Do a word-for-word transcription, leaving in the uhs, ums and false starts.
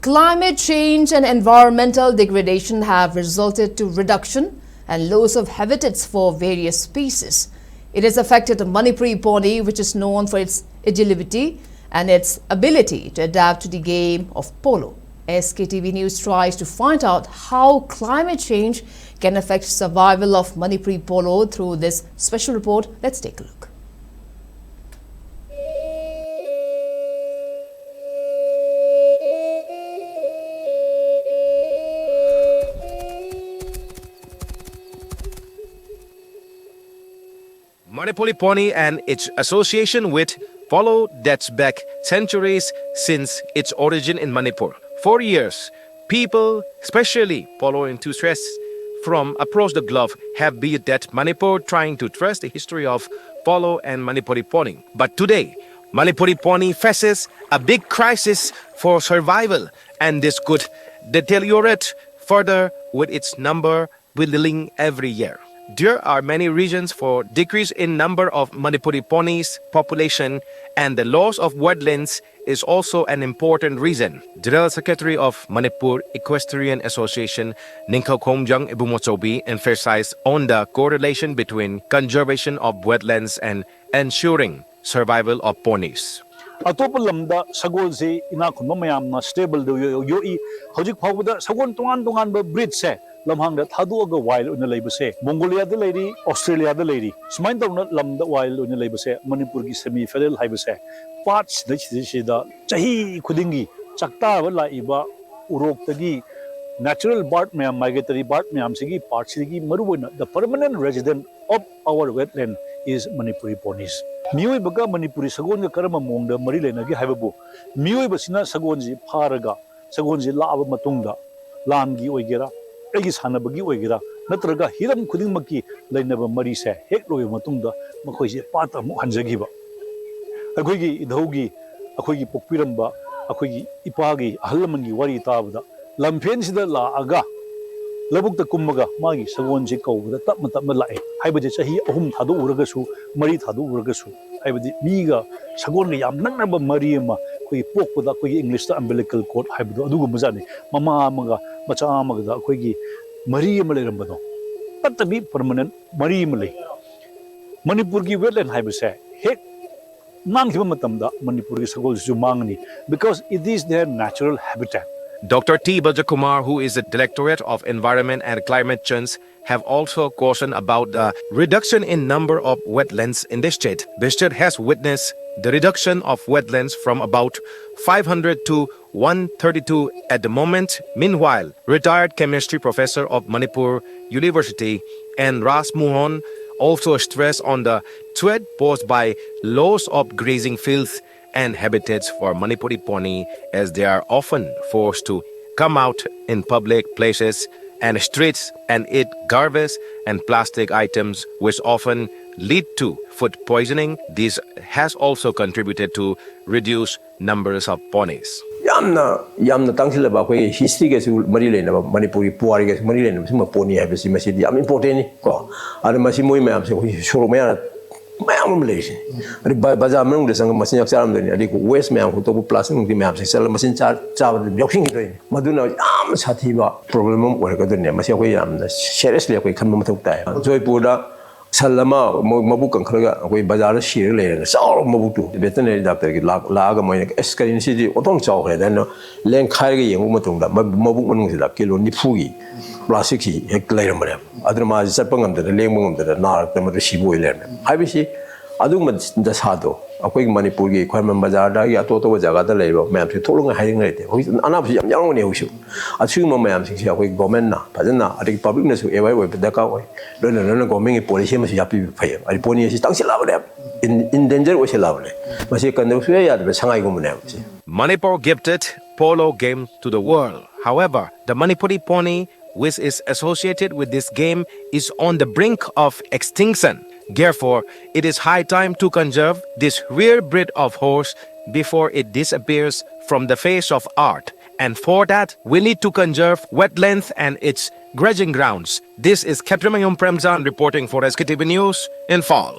Climate change and environmental degradation have resulted to reduction and loss of habitats for various species. It has affected the Manipuri pony, which is known for its agility and its ability to adapt to the game of polo. S K T V News tries to find out how climate change can affect survival of Manipuri polo through this special report. Let's take a look. Manipuri pony and its association with polo dates back centuries since its origin in Manipur. For years, people, especially polo enthusiasts from across the globe, have been at Manipur trying to trace the history of polo and Manipuri pony. But today, Manipuri pony faces a big crisis for survival, and this could deteriorate further with its number dwindling every year. There are many reasons for decrease in number of Manipuri ponies population, and the loss of wetlands is also an important reason. General Secretary of Manipur Equestrian Association, Ningkhao Khomjang Ibumochobi, emphasized on the correlation between conservation of wetlands and ensuring survival of ponies. ꯑꯇꯣꯞꯄ ꯂꯝꯗ ꯁꯒꯣꯜꯁꯤ ꯏꯅꯥꯛ ꯈꯨꯟꯕ ꯃꯌꯥꯝꯅ ꯁ꯭ꯇꯦꯕꯜꯗ ꯌꯣꯛꯏ꯫ ꯍꯧꯖꯤꯛ ꯐꯥꯎꯕꯗ ꯁꯒꯣꯜ ꯇꯣꯉꯥꯟ ꯇꯣꯉꯥꯟꯕ ꯕ꯭ꯔꯤꯗꯁꯦ ꯂꯝꯍꯥꯡꯗ ꯊꯥꯗꯣꯛꯑꯒ ꯋꯥꯏꯜ ꯑꯣꯏꯅ ꯂꯩꯕꯁꯦ ꯃꯣꯡꯒꯣꯂꯤꯌꯥꯗ ꯂꯩꯔꯤ, ꯑꯣꯁꯇ꯭ꯔꯦꯂꯤꯌꯥꯗ ꯂꯩꯔꯤ꯫ ꯁꯨꯃꯥꯏꯅ ꯇꯧꯅ ꯂꯝꯗ ꯋꯥꯏꯜ ꯑꯣꯏꯅ ꯂꯩꯕꯁꯦ ꯃꯅꯤꯄꯨꯔꯒꯤ ꯁꯦꯃꯤ ꯐꯦꯔꯦꯜ ꯍꯥꯏꯕꯁꯦ ꯄꯥꯠꯁꯤꯗꯩꯁꯤꯗꯩꯁꯤꯗ ꯆꯍꯤ ꯈꯨꯗꯤꯡꯒꯤ ꯆꯥꯛꯇꯥꯕ ꯂꯥꯛꯏꯕ ꯎꯔꯣꯛꯇꯒꯤ natural bird ꯃꯌꯥꯝ, migratory bird ꯃꯌꯥꯝꯁꯤꯒꯤ ꯄꯥꯔꯠꯁꯤꯗꯒꯤ ꯃꯔꯨꯑꯣꯏꯅ the permanent resident of our wetland is Manipuri ponies. ꯃꯤꯑꯣꯏꯕꯒ Manipuri ꯁꯒꯣꯜꯒ ꯀꯔꯝꯕ ꯃꯑꯣꯡꯗ ꯃꯔꯤ ꯂꯩꯅꯒꯦ ꯍꯥꯏꯕꯕꯨ, ꯃꯤꯑꯣꯏꯕꯁꯤꯅ ꯁꯒꯣꯜꯁꯤ ꯐꯥꯔꯒ ꯁꯒꯣꯜꯁꯤ ꯂꯥꯛꯑꯕ ꯃꯇꯨꯡꯗ ꯂꯥꯟꯒꯤ ꯑꯣꯏꯒꯦꯔꯥ, ꯑꯩꯒꯤ ꯁꯥꯟꯅꯕꯒꯤ ꯑꯣꯏꯒꯦꯔꯥ, ꯅꯠꯇ꯭ꯔꯒ ꯍꯤꯔꯝ ꯈꯨꯗꯤꯡꯃꯛꯀꯤ ꯂꯩꯅꯕ ꯃꯔꯤꯁꯦ ꯍꯦꯛ ꯂꯣꯏꯕ ꯃꯇꯨꯡꯗ ꯃꯈꯣꯏꯁꯦ ꯄꯥꯠꯇ ꯑꯃꯨꯛ ꯍꯟꯖꯈꯤꯕ꯫ ꯑꯩꯈꯣꯏꯒꯤ ꯏꯙꯧꯒꯤ, ꯑꯩꯈꯣꯏꯒꯤ ꯄꯣꯛꯄꯤꯔꯝꯕ ꯑꯩꯈꯣꯏꯒꯤ ꯏꯄꯥꯒꯤ ꯑꯍꯜ ꯂꯃꯟꯒꯤ ꯋꯥꯔꯤ ꯇꯥꯕꯗ, ꯂꯝꯐꯦꯟꯁꯤꯗ ꯂꯥꯛꯑꯒ ꯂꯧꯕꯨꯛꯇ ꯀꯨꯝꯃꯒ ꯃꯥꯒꯤ ꯁꯒꯣꯜꯁꯤ ꯀꯧꯕꯗ ꯇꯞꯅ ꯇꯞꯅ ꯂꯥꯛꯑꯦ꯫ ꯍꯥꯏꯕꯗꯤ ꯆꯍꯤ ꯑꯍꯨꯝ ꯊꯥꯗꯣꯛꯎꯔꯒꯁꯨ, ꯃꯔꯤ ꯊꯥꯗꯣꯛꯎꯔꯒꯁꯨ, ꯍꯥꯏꯕꯗꯤ ꯃꯤꯒ ꯁꯒꯣꯜꯒ ꯌꯥꯝ ꯅꯛꯅꯕ ꯃꯔꯤ ꯑꯃ ꯑꯩꯈꯣꯏꯒꯤ ꯄꯣꯛꯄꯗ ꯑꯩꯈꯣꯏꯒꯤ ꯏꯪꯂꯤꯁꯇ ꯑꯝꯕꯤꯂꯤꯀꯜ ꯀꯣꯔꯗ ꯍꯥꯏꯕꯗꯣ ꯑꯗꯨꯒꯨꯝꯕ ꯖꯥꯠꯅꯤ꯫ ꯃꯃꯥ ꯑꯃꯒ ꯃꯆꯥ ꯑꯃꯒꯗ ꯑꯩꯈꯣꯏꯒꯤ ꯃꯔꯤ ꯑꯃ ꯂꯩꯔꯝꯕꯗꯣ, ꯇꯠꯇꯕꯤ ꯄꯔꯃꯅꯦꯟ ꯃꯔꯤ ꯑꯃ ꯂꯩ꯫ ꯃꯅꯤꯄꯨꯔꯒꯤ ꯋꯦꯠꯂꯦꯟ ꯍꯥꯏꯕꯁꯦ ꯍꯦꯛ ꯃꯥꯡꯈꯤꯕ ꯃꯇꯝꯗ ꯃꯅꯤꯄꯨꯔꯒꯤ ꯁꯒꯣꯜꯁꯤꯁꯨ ꯃꯥꯡꯒꯅꯤ, because it is their natural habitat. Doctor T Bajakumar, who is the Directorate of Environment and Climate Change, have also cautioned about the reduction in number of wetlands in the state. The state has witnessed the reduction of wetlands from about five hundred to one thirty-two at the moment. Meanwhile, retired chemistry professor of Manipur University N Ras Mohan also stressed on the threat posed by loss of grazing fields and habitats for Manipuri pony, as they are often forced to come out in public places and streets and eat garbage and plastic items, which often lead to food poisoning. This has also contributed to reduce numbers of ponies. ꯌꯥꯝꯅ ꯌꯥꯝꯅ ꯇꯥꯡꯁꯤꯜꯂꯕ ꯑꯩꯈꯣꯏꯒꯤ ꯍꯤꯁꯇ꯭ꯔꯤꯒꯁꯨ ꯃꯔꯤ ꯂꯩꯅꯕ, ꯃꯅꯤꯄꯨꯔꯒꯤ ꯄꯨꯋꯥꯔꯤꯒꯁꯨ ꯃꯔꯤ ꯂꯩꯅꯕ ꯁꯤꯒꯨꯝꯕ ꯄꯣꯠꯅꯤ ꯍꯥꯏꯕꯁꯤ ꯃꯁꯤꯗꯤ ꯌꯥꯝ ꯏꯝꯄꯣꯔꯇꯦꯟꯅꯤ ꯀꯣ꯫ ꯑꯗ ꯃꯁꯤ ꯃꯣꯏ ꯃꯌꯥꯝꯁꯦ ꯑꯩꯈꯣꯏ ꯁꯣꯔꯣꯛ ꯃꯌꯥꯗ ꯃꯌꯥꯝ ꯑꯃ ꯂꯩꯔꯤꯁꯦ꯫ ꯑꯗꯩ ꯕ- ꯕꯖꯥꯔ ꯃꯅꯨꯡꯗ ꯆꯪꯉꯒ ꯃꯆꯤꯟꯖꯥꯛ ꯆꯥꯔꯝꯗꯣꯏꯅꯤ, ꯑꯗꯩ ꯋꯦꯁ ꯃꯌꯥꯝ ꯍꯨꯟꯗꯣꯛꯄ, ꯄ꯭ꯂꯥꯁꯇꯤꯛ ꯅꯨꯡꯇꯤꯛ ꯃꯌꯥꯝꯁꯦ ꯆꯠꯂꯒ ꯃꯆꯤꯟ ꯆꯥ- ꯆꯥꯕꯗ ꯌꯥꯎꯁꯤꯟꯈꯤꯗꯣꯏꯅꯤ꯫ ꯃꯗꯨꯅ ꯌꯥꯝ ꯁꯥꯊꯤꯕ ꯄ꯭ꯔꯣꯕ꯭ꯂꯦꯝ ꯑꯃ ꯑꯣꯏꯔꯛꯀꯗꯣꯏꯅꯦ꯫ ꯃꯁꯤ ꯑꯩꯈꯣꯏ ꯌꯥꯝꯅ ꯁꯦꯔꯤꯌꯁꯂꯤ ꯑꯩꯈꯣꯏ ꯈꯟꯕ ꯃꯊꯧ ꯇꯥꯏ꯫ ꯖꯣꯏꯄꯨꯔꯗ ꯁꯟ ꯑꯃ ꯃ- ꯃꯕꯨꯛ ꯀꯪꯈꯠꯂꯒ ꯑꯩꯈꯣꯏ ꯕꯖꯥꯔꯗ ꯁꯤꯔꯒ ꯂꯩꯔꯦꯅ, ꯆꯥꯎꯔꯕ ꯃꯕꯨꯛꯇꯨ, ꯚꯦꯇꯅꯔꯤ ꯗꯥꯛꯇꯔꯒꯤ ꯂꯥꯛ- ꯂꯥꯛꯑꯒ ꯃꯣꯏꯅ, "ꯑꯁ, ꯀꯔꯤꯅꯣ ꯁꯤꯗꯤ ꯑꯣꯟꯊꯣꯛꯅ ꯆꯥꯎꯈ꯭ꯔꯦ" ꯍꯥꯏꯅ ꯂꯦꯡꯈꯥꯏꯔꯒ ꯌꯦꯡꯕ ꯃꯇꯝꯗ ꯃ- ꯃꯕꯨꯛ ꯃꯅꯨꯡꯁꯤꯗ ꯀꯤꯂꯣ ꯅꯤꯐꯨꯒꯤ ꯄ꯭ꯂꯥꯁꯇꯤꯛꯁꯤ ꯍꯦꯛ ꯂꯩꯔꯝꯕꯅꯦꯕ꯫ ꯑꯗꯨꯅ ꯃꯥꯁꯤ ꯆꯠꯄ ꯉꯝꯗꯅ, ꯂꯦꯡꯕ ꯉꯝꯗꯅ, ꯅꯥꯔꯛꯇꯅ ꯃꯗꯨ ꯁꯤꯕ ꯑꯣꯏ ꯂꯩꯔꯝꯃꯦ꯫ ꯍꯥꯏꯕꯁꯤ ꯑꯗꯨꯒꯨꯝꯕ ꯗꯁꯥꯗꯣ ꯑꯩꯈꯣꯏꯒꯤ ꯃꯅꯤꯄꯨꯔꯒꯤ ꯈ꯭ꯋꯥꯏꯔꯝꯕꯟ ꯕꯖꯥꯔꯗꯒꯤ ꯑꯇꯣꯞ ꯑꯇꯣꯞꯄ ꯖꯒꯥꯗ ꯂꯩꯔꯤꯕ ꯃꯌꯥꯝꯁꯤ ꯊꯣꯛꯂꯛꯅ ꯍꯥꯏꯅꯤꯡꯉꯥꯏ ꯂꯩꯇꯦ꯫ ꯍꯧꯖꯤꯛ ꯑꯅꯥꯕꯁꯤ ꯌꯥꯝ ꯌꯥꯎꯔꯝꯒꯅꯤ ꯍꯧꯖꯤꯛꯁꯨ꯫ ꯑꯁꯤꯒꯨꯝꯕ ꯃꯌꯥꯝꯁꯤꯡꯁꯦ ꯑꯩꯈꯣꯏ ꯒꯣꯔꯃꯦꯟꯅ ꯐꯖꯅ, ꯑꯗꯒꯤ ꯄꯕ꯭ꯂꯤꯛꯅꯁꯨ ꯑꯦꯋꯦꯌꯔ ꯑꯣꯏꯕ ꯗꯔꯀꯥꯔ ꯑꯣꯏ꯫ ꯂꯣꯏꯅ ꯂꯣꯏꯅ ꯒꯣꯔꯃꯦꯟꯒꯤ ꯄꯣꯂꯤꯁꯤ ꯑꯃꯁꯨ ꯍꯥꯞꯄꯤꯕ ꯐꯩ꯫ ꯍꯥꯏꯗꯤ ꯄꯣꯅꯤ ꯑꯁꯤ ꯇꯥꯡꯁꯤꯜꯂꯛꯑꯕꯅꯦꯕ, ꯏꯟ- ꯏꯟꯗꯦꯟꯖꯔ ꯑꯣꯏꯁꯤꯜꯂꯛꯑꯕꯅꯦ꯫ ꯃꯁꯤ ꯀꯟꯗꯕ ꯁꯨꯡꯌꯥ ꯌꯥꯗꯕ ꯁꯉꯥꯏꯒꯨꯝꯕꯅꯦꯕ ꯁꯤ꯫ Manipur gifted polo game to the world. However, the Manipuri pony, which is associated with this game, is on the brink of extinction. Therefore, it is high time to conserve this rare breed of horse before it disappears from the face of earth. And for that, we need to conserve wetlands and its grazing grounds. This is Khetrimayum Premzan reporting for S K T V News, Imphal.